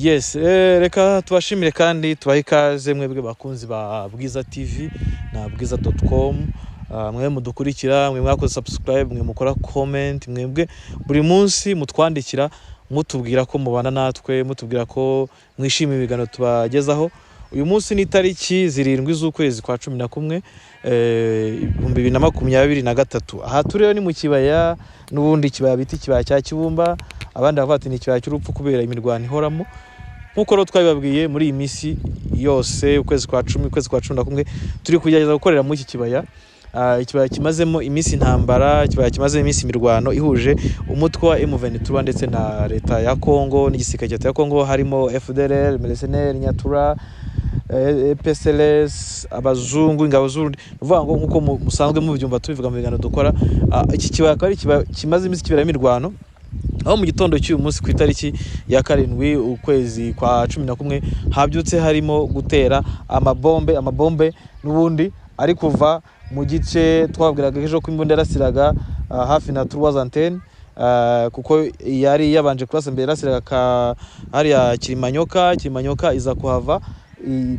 Yes, reka tubashimire kandi tubahe ikaze mwebwe bakunzi ba Bwiza TV na bwiza.com. Mwe mudukurikira, mwe mwakoze subscribe, mwe mukora comment, mwebwe buri munsi mutwandikira mutubwira ko mubana natwe, mutubwira ko mwishimiye ibiganiro tubagezaho. Uyu munsi ni itariki 7 z'ukwezi kwa 11, 2023. Aha turi rero ni mu kibaya, n'ubundi ikibaya bita ikibaya cya Kibumba, abandi bavuga ati ni ikibaya cy'urupfu kubera imirwano ihoramo. Nk'uko rero twabibabwiye muri iyi minsi yose, ukwezi kwa 10, ukwezi kwa 11, turi kugerageza gukorera muri iki kibaya. Ikibaya kimazemo iminsi intambara, ikibaya kimazemo iminsi imirwano ihuje umutwe wa M23 ndetse na leta ya Congo n'igisirikare cya leta ya Congo, harimo FDLR, Mercenaires, Nyatura, PSLS, abazungu, ingabo z'Uburundi. Ni ukuvuga ngo nk'uko musanzwe mubyumva tubivuga mu biganiro dukora, iki kibaya akaba ari ikibaya kimaze iminsi kiberamo imirwano, aho mu gitondo cy'uyu munsi ku itariki ya 7 ukwezi kwa 11 habyutse harimo gutera amabombe, amabombe n'ubundi ari kuva mu gice twabwiraga ejo ko imbunda yarasiraga hafi na Trois Antennes, kuko yari yabanje kurasa mbere, yarasiraga hariya Kilimanyoka. Kilimanyoka iza kuhava,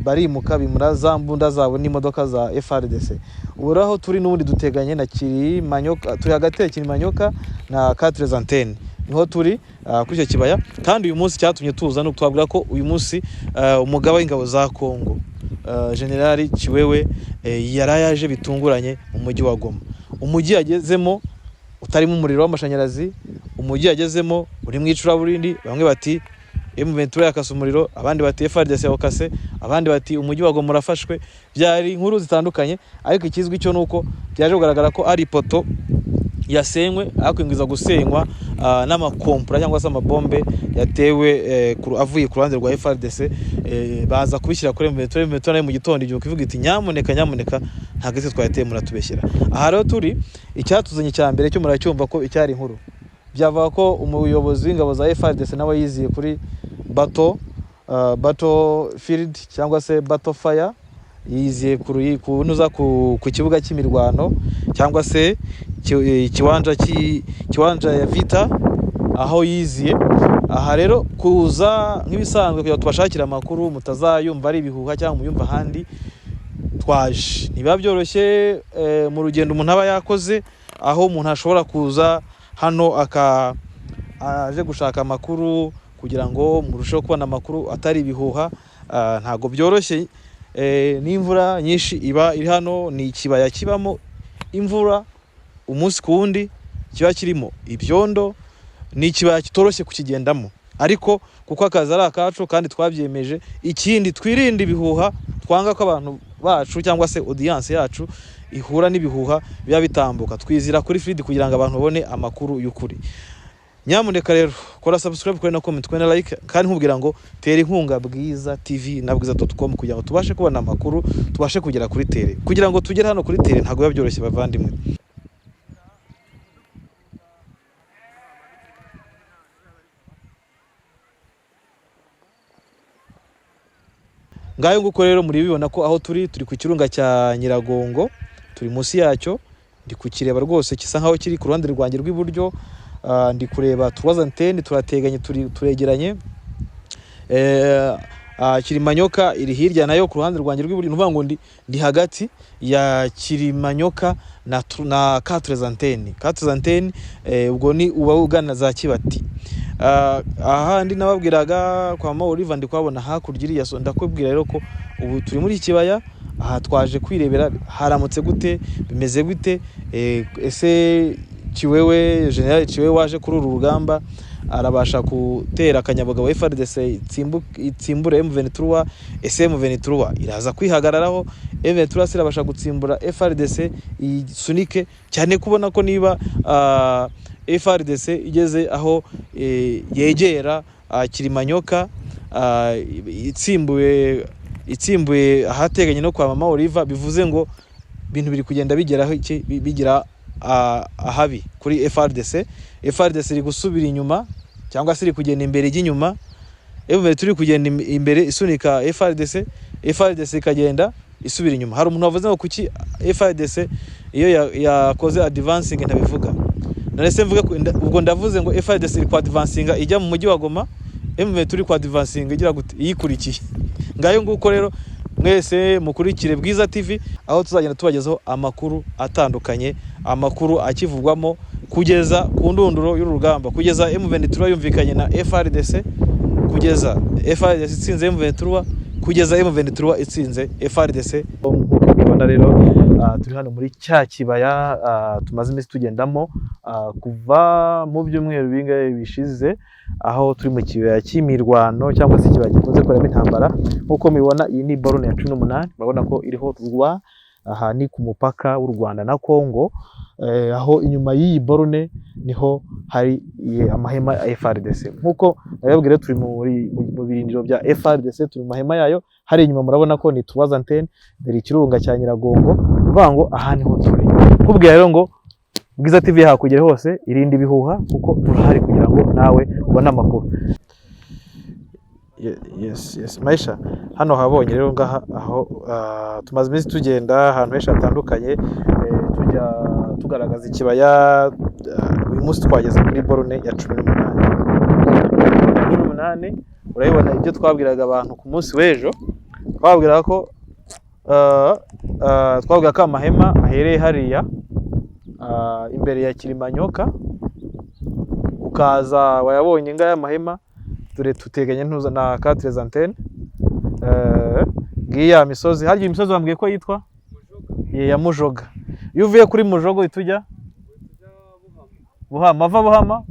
barimuka bimura za mbunda zabo n'imodoka za FARDC. Ubu rero aho turi n'ubundi duteganye na Kilimanyoka, turi hagati ya Kilimanyoka na Quatre Antennes, niho turi, kuri icyo kibaya. Kandi uyu munsi cyatumye tuza no twabwira ko uyu munsi umugaba w'ingabo za Congo, General Chiwewe, yari yaje bitunguranye mu mujyi wa Goma, umujyi yagezemo utarimo umuriro w'amashanyarazi, umujyi yagezemo uri mu icuraburindi. Bamwe bati M23 yakase umuriro, abandi bati FARDC yawukase, abandi bati umujyi wa Goma urafashwe. Byari inkuru zitandukanye, ariko ikizwi cyo nuko byaje kugaragara ko ari ipoto yasenywe, ariko ingwiza gusenywa n'amakompura cyangwa se amabombe yatewe avuye ku ruhande rwa FARDC, baza kubishyira kuri M23. M23 nayo mu gitondo igihe ivuga iti nyamuneka nyamuneka, ntabwo ese twayateye, muratubeshyera. Aha rero turi, icyatuzanye cya mbere cyo muracyumva ko icyari inkuru byavuga ko umuyobozi w'ingabo za FARDC nawe yiziye kuri battle field cyangwa se battle fire, yiziye ku ku kibuga cy'imirwano cyangwa se kiwanja ya vita aho yiziye. Aha rero kuza nk'ibisanzwe kugira ngo tubashakire amakuru mutazayumva ari ibihuha cyangwa muyumva ahandi, twaje. Ntibiba byoroshye mu rugendo umuntu aba yakoze, aho umuntu ashobora kuza hano aka aje gushaka amakuru kugira ngo murusheho kubona amakuru atari ibihuha. Ntabwo byoroshye, n'imvura nyinshi iba iri hano. Ni ikibaya kibamo imvura umunsi ku wundi, kiba kirimo ibyondo, ni ikibaya kitoroshye kukigendamo, ariko kuko akazi ari akacu kandi twabyemeje, ikindi twirinde ibihuha, twanga ko abantu bacu cyangwa se audience yacu ihura n'ibihuha biba bitambuka, twizira kuri feed kugira ngo abantu babone amakuru y'ukuri. Nyamuneka rero kora subscribe, kuri na comment, kuri na like, kandi nkubwira ngo tera inkunga Bwiza TV na bwiza.com kugira ngo tubashe kubona amakuru, tubashe kugera kuri terrain. Kugira ngo tugere hano kuri terrain ntabwo biba byoroshye, bavandimwe. Ngayo nguko rero muribibona ko aho turi, turi ku kirunga cya Nyiragongo, turi munsi yacyo, ndi kukireba rwose gisa nkaho kiri ku ruhande rwanjye rw'iburyo. Ndi kureba Trois Antennes, turateganye, turegeranye. Kilimanyoka iri hirya nayo ku ruhande rwanjye rw'iburyo. Ni ukuvuga ngo ndi hagati ya Kilimanyoka na Quatre Antennes. Quatre Antennes, ubwo ni uba ugana za Kibati. Ahandi nababwiraga kwa Mama Olive ndi kuhabona hakurya iriya. So ndakubwira rero ko ubu turi muri iki kibaya. Aha twaje kwirebera haramutse gute, bimeze gute, ese Chiwewe, General Chiwewe waje kuri uru rugamba arabasha gutera akanyabugabo FARDC itsimbure M23? Ese M23 iraza kwihagararaho? M23 se irabasha gutsimbura FARDC isunike cyane? Kubona ko niba FARDC igeze aho yegera Kilimanyoka, itsimbuye ahateganye no kwa Mama Olive, bivuze ngo ibintu biri kugenda bigeraho iki, bigira ahabi kuri FARDC. FARDC iri gusubira inyuma cyangwa se iri kugenda imbere ijya inyuma. M23 turi kugenda imbere isunika FARDC, FARDC ikagenda isubira inyuma. Hari umuntu wavuze ngo kuki FARDC iyo yakoze advancing ntabivuga. None se mvuge ubwo ndavuze ngo FARDC iri ku advancinga ijya mu mujyi wa Goma. M23 turi kwa advancing igira gute, iyikurikiye. Ngayo nguko rero, mwese mukurikire Bwiza TV, aho tuzagenda tubagezaho amakuru atandukanye, amakuru akivugwamo kugeza ku ndunduro y'uru rugamba, kugeza M23 yumvikanye na FARDC, kugeza FARDC itsinze M23, kugeza M23 itsinze FARDC. Nk'uko mubibona rero, turi hano muri cya kibaya tumaze iminsi tugendamo kuva mu byumweru bingahe bishize, aho turi mu kibaya cy'imirwano cyangwa se ikibaya gikunze kuberamo intambara. Nk'uko mubibona, iyi ni borone ya 18, murabona ko iriho rwa, aha ni ku mupaka w'u Rwanda na Congo, aho inyuma y'iyi borone niho hari amahema ya FARDC. Nk'uko nabibabwiye, turi mu birindiro bya FARDC, turi mu mahema yayo. Hari inyuma murabona ko ni trois antennes, dore ikirunga cya Nyiragongo, uvuga ngo aha niho turi. Kubwira rero ngo Bwiza TV hakugere hose, irinde ibihuha, kuko turahari kugira ngo nawe ubone amakuru. Yes, Maisha, hano habonye rero ngaha aho tumaze iminsi tugenda ahantu henshi hatandukanye, tujya tugaragaza ikibaya. Uyu munsi twageze kuri borone ya 18. 18 urabibona, ibyo twabwiraga abantu ku munsi w'ejo, twabwiraga ko twabwiraga ko amahema ahereye hariya imbere ya Kilimanyoka, ukaza wayabonye ngaya amahema, dore tuteganye ntuza na quatre antenne. Ngiyi ya misozi, harya iyi misozi bambwiye ko yitwa ya Mujoga. Iyo uvuye kuri Mujogo uhita ujya Buhama, ava Buhama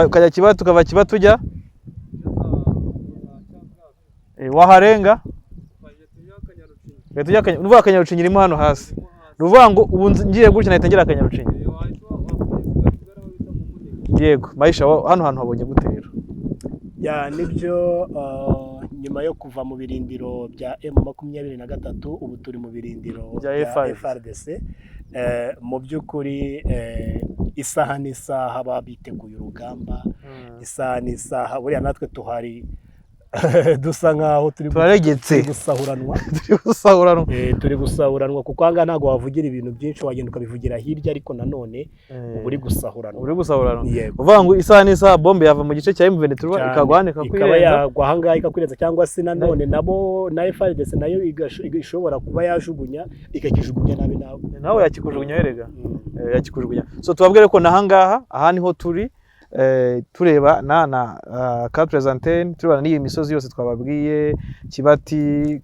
ukajya Kibati, tukava Kibati tujya waharenga ugahita ujya ni ukuvuga Akanyarucinya irimo hano hasi. Ni ukuvuga ngo ubu ngiye gutya nahita ngera Akanyarucinya. Yego Maisha, hano hantu habonye gute rero? Ya, nibyo, nyuma yo kuva mu birindiro bya M23, ubu turi mu birindiro bya bya FARDC. FARDC. Mu by'ukuri isaha n'isaha baba biteguye urugamba, isaha n'isaha buriya natwe tuhari dusa nkaho turi turaregetse, turi gusahuranwa. Turi gusahuranwa. Turi gusahuranwa, kuko ahangaha ntabwo wavugira ibintu byinshi, wagenda ukabivugira hirya, ariko nanone uba uri gusahuranwa. Uri gusahuranwa. Yego. Uvuga ngo isaha n'isaha bombe yava mu gice cya M23 Cyane. ikagwa hano ikaba ikakwirenza. yagwa ahangaha ikakwirenza, cyangwa se nanone nabo na FARDC nayo ishobora kuba yajugunya, ikakijugunya nabi nawe. Nawe yakikujugunya erega. Yakikujugunya. So tubabwire ko nahangaha aha niho turi, tureba na quatre antenne, tureba n'iyi misozi yose twababwiye, Kibati,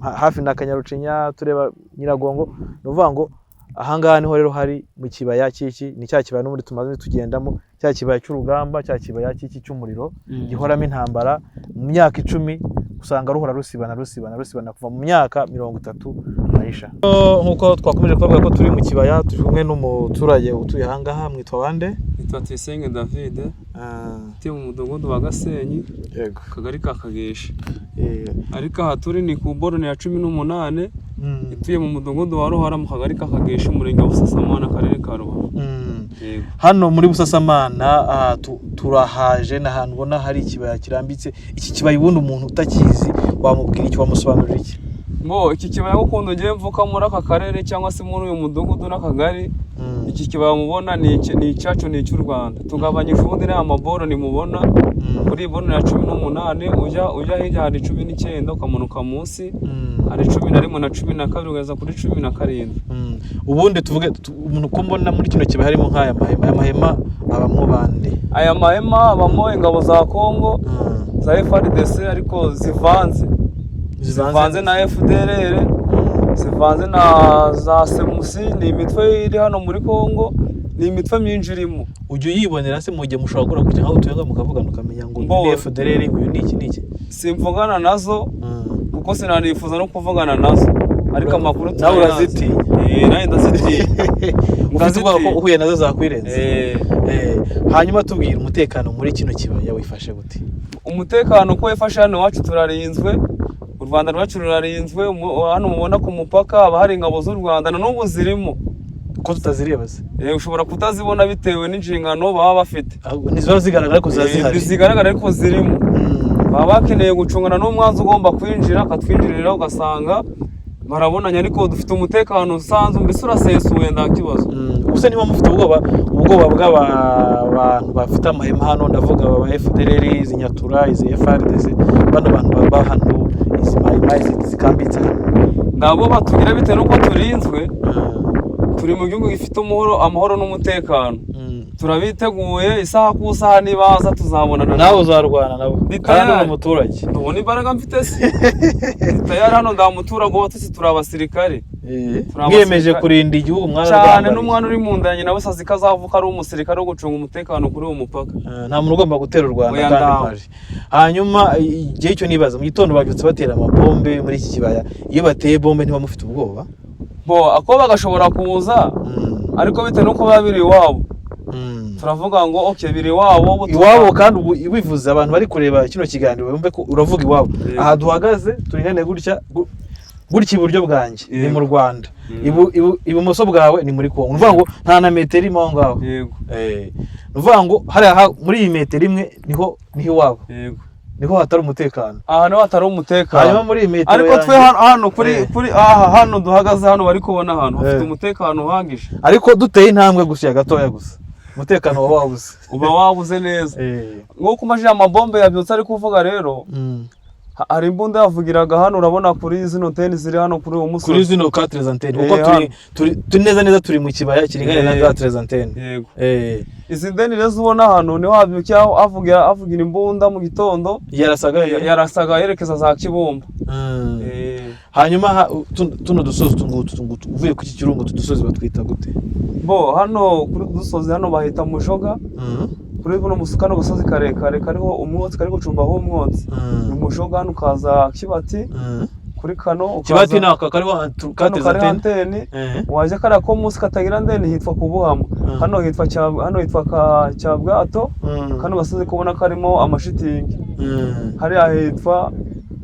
hafi na Kanyarucinya, tureba Nyiragongo. Ni ukuvuga ngo ahangaha niho rero hari mu kibaya cy'iki, ni cya kibaya n'ubundi tumaze tugendamo, cya kibaya cy'urugamba, cya kibaya cy'iki cy'umuriro gihoramo intambara. Mu myaka 10 usanga ruhora rusibana, rusibana, rusibana kuva mu myaka 30. Maisha, nk'uko twakomeje kubavuga ko turi mu kibaya, turi kumwe n'umuturage utuye ahangaha. Mwitwa bande? Nitwa Tuyisenge David, utuye mu mudugudu wa Gasenyi, akagari ka Kagesha. Ariko aha turi ni ku borone ya 18, ituye mu mudugudu wa Ruhara, mu kagari ka Kagesha, umurenge wa Busasamana, akarere ka Rubavu. Yego. Hano muri Busasamana turahaje, ni ahantu ubona hari ikibaya kirambitse. Iki kibaya ubundi umuntu utakizi wamubwira iki, wamusobanurira iki? Ngo iki kibaya, ukuntu ngiye mvuka muri aka karere cyangwa se muri uyu mudugudu n'akagari, iki kibaya mubona ni icyacu, ni icy'u Rwanda. Tugabanyije ubundi n'aya maboroni mubona, kuri iyi borone ya 18 ujya hirya hari 19, ukamanuka munsi hari 11 na 12, ukageza kuri 17. Ubundi tuvuge umuntu ko mbona muri kino kibaya harimo nk'aya mahema, aya mahema abamwo bande? Aya mahema abamo ingabo za Kongo, za FARDC, ariko zivanze na FDLR, zivanze na za Semusi. Ni imitwe iri hano muri Kongo, ni imitwe myinshi irimo. Ujya uyibonera se mu gihe mushobora gukora gutya nkaho utuye ngaho mukavugana, ukamenya ngo uyu ni FDLR, uyu ni iki n'iki? Simvugana nazo, kuko sinanifuza no kuvugana nazo, ariko amakuru Nawe turayazi. urazitinya? Eh, nanjye ndazitinya. Ufite ubwoba ko uhuye nazo zakwirenza? Eh. Hanyuma tubwira umutekano muri kino kibaya wifashe gute? Umutekano uko wifashe hano iwacu, turarinzwe, u Rwanda rwacu rurarinzwe. Hano mubona ku mupaka haba hari ingabo z'u Rwanda, na n'ubu zirimo. Ko tutazireba se? Ushobora kutazibona bitewe n'inshingano baba bafite. Ahubwo ntiziba zigaragara, ariko ziba zihari. Ntizigaragara, ariko zirimo. Baba bakeneye gucungana n'umwanzi ugomba kwinjira akatwinjirira, ugasanga barabonanye, ariko dufite umutekano usanzwe, mbese urasesuye, nta kibazo. Ubuse niba mufite ubwoba ubwoba bw'abantu bafite amahema hano, ndavuga aba FDLR, izi Nyatura, izi FARDC, bano bantu baba hano, izi Mayi Mayi zikambitse hano? Ntabwo batugira bitewe n'uko turinzwe. Turi mu gihugu gifite amahoro n'umutekano. Turabiteguye isaha ku isaha, nibaza tuzabonana. Nawe uzarwana nabo? Ni Kandi uri tayari. umuturage. Tubona imbaraga mfite se. Ni tayari, hano ndamuturage wose, turi abasirikare. Turi Mwiyemeje abasirikare. kurinda igihugu Cyane. mwararwambariye. N'umwana uri mu nda ya nyina wese azi ko azavuka ari umusirikare wo gucunga umutekano kuri uwo mupaka. Nta muntu ugomba gutera u Rwanda Oya, kandi ndawe. mpari. Hanyuma igihe cyo nibaza, mu gitondo babyutse batera amabombe muri iki kibaya. Iyo bateye bombe ntiba mufite ubwoba? Bo akoba gashobora kuza, ariko bitewe n'uko biba biri iwabo, turavuga ngo ok, biri iwabo, ubu Iwabo kandi ubu wivuze, abantu bari kureba kino kiganiro bumve ko uravuga iwabo. Yego. Aha duhagaze turingane gutya, gutya iburyo bwanjye ni Yego. mu Rwanda, ibumoso bwawe ni muri Kongo. Ni ukuvuga ngo nta na metero imwe aho ngaho. Yego. Ni ukuvuga ngo hariya muri iyi metero imwe niho iwabo, Yego. niho hatari umutekano. Aha niho hatari umutekano. Hanyuma muri iyi metero Ariko twe yanjye- hano kuri kuri aha hano duhagaze, hano bari kubona hano hafite umutekano uhagije. Ariko duteye intambwe gusa gatoya gusa, umutekano waba wabuze. Uba wabuze neza. Nk'uko umajije amabombe yabyutse ari kuvuga rero, hari imbunda yavugiraga hano, urabona kuri zino anteni ziri hano kuri uwo musozi. Kuri zino quatre antennes, kuko Hano. turi neza neza turi mu kibaya kiringaniye na quatre antennes. Yego. Izi anteni rero ubona hano niho habyukiye avugira imbunda mu gitondo. Yarasaga he? Yarasaga yerekeza za Kibumba. Hanyuma tuno dusozi utu ngutu, uvuye ku iki kirungo, utu dusozi batwita gute? Bo hano kuri utu dusozi hano bahita Mujoga. Kuri buno kano gasozi karekare kariho umwotsi, kari gucumbaho umwotsi, ni Mujoga. Hano ukaza Kibati, kuri kano ukaza Kibati ni aka kariho kano quatre kariho antennes. anteni. Wajya kariya ko munsi katagira anteni hitwa Kubuhama. Hano hitwa Cyabwato. Kano gasozi kubona karimo amashitingi, hariya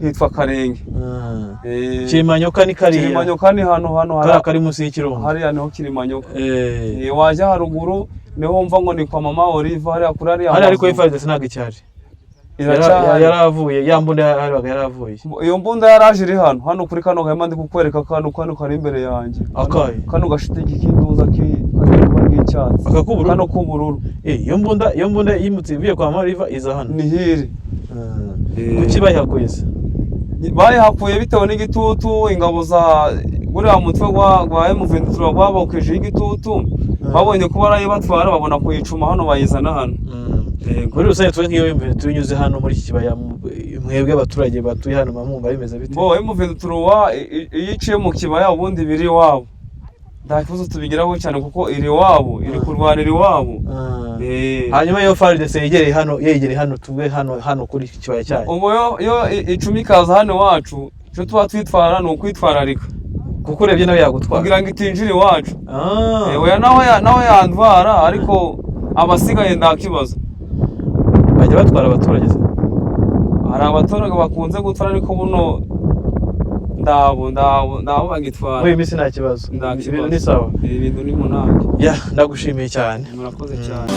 hitwa Karenge. Kirimanyoka ni kariya? Kirimanyoka ni hano Kariya hari kari munsi y'ikirungo. Hariya niho Kirimanyoka. Wajya haruguru niho wumva ngo ni kwa Mama Olive, hariya kuri hariya Hariya ariko mazu. FARDC ntabwo icyari. Iracyahari. Yaravuye, ya mbunda yarabaga yaravuye. Iyo mbunda yaraje iri hano kuri kano gahema ndi kukwereka, kano kari imbere yanjye. Akahe? Kano gashitingi k'induza kagiye kuba nk'icyatsi. Aka k'ubururu? Kano k'ubururu. Iyo mbunda yimutse ivuye kwa Mama Olive iza hano. Ni hiri. Kuki bayihakuye se? Bayihakuye bitewe n'igitutu ingabo za buriya mutwe gwa M23 rwabokejeho igitutu. Babonye ko barayibatwara, babona kuyicuma hano, bayizana hano. Yego. Muri rusange twe nk'iyo tunyuze hano muri iki kibaya, mwebwe abaturage batuye hano mwumva bimeze bite? Bo M23 iyo iciye mu kibaya ubundi biri iwabo, nta kibazo tubigiraho cyane kuko iri iwabo, iri kurwanira iwabo. Hanyuma iyo FARDC yegereye hano, yegereye hano, tuve hano kuri iki kibaya cyanyu. Ubu yo icumi ikaza hano iwacu, icyo tuba twitwara ni ukwitwararika. Kuko urebye nawe yagutwara. Kugira ngo itinjira iwacu. Oya, nawe yantwara, ariko abasigaye nta kibazo. Bajya batwara abaturage se? Hari abaturage bakunze gutwara, ariko buno ndabo bagitwara. Muri iyi minsi nta kibazo? Nta Ibintu kibazo. ni sawa? Ibi bintu ni munange. Ya, ndagushimiye cyane. Murakoze cyane.